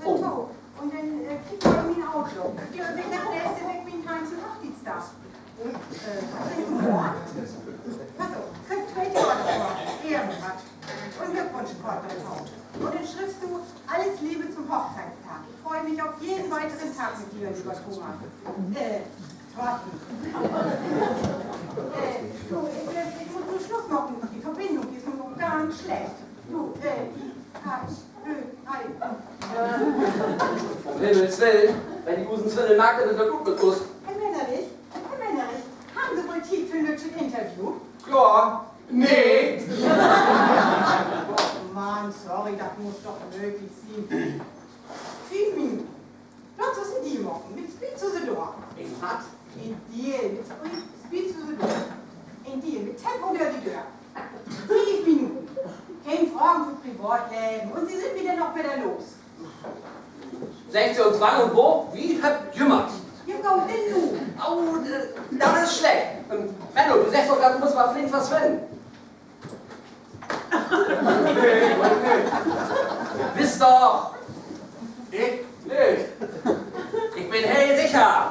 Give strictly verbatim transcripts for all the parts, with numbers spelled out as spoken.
So, un denn, äh, kiek mal in mien Outlook. Ik glööv, ik heff nächste Week mien twintigsten Hochtietsdag. Äh, wat is morgen? Pass op, kriggst twee Karten vör. Irgendwat. Un Glückwunschkort dorto. Un denn schriffst du: Alles Liebe zum Hochzeitstag. Ich freue mich auf jeden weiteren Tag mit dir, lieber Thomas. Äh, Thorsten. Äh, du, ik, äh, ik mutt nu Sluss maken. De Verbindung is nu ganz slecht. Du, äh, de, äh, Üm Himmels willen, wenn de usen Swinnel maakt, denn is dat ok mit us. Herr Mennerich, Herr Mennerich, harrn Se woll Tiet för en lüttjet Interview? Klar. Nee. Och Mann, sorry, dat muss doch mööglich sien. Fief Minuten. Laat us en Deal maken, mit Speed to the Door. En wat? En Deal, mit Speed, Speed to the Door. En Deal, mit Tempo dör de Döör. Fief Minuten. Keen Fragen to Privatleven un Se sünd mi denn ok wedder los. Seggt Se uns wann un wo? Wi hebbt jümmer Tiet. Ja, goot, denn nu. Oh, äh, dat is slecht. Ähm, Menno, du seggst doch, du musst mal flink verswinnen. Wiss doch. Ik nich. Ik bün heel sicher.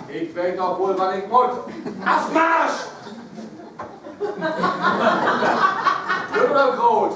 Ik weet doch woll, wat ik mutt. Afmarsch! Lütt oder groot?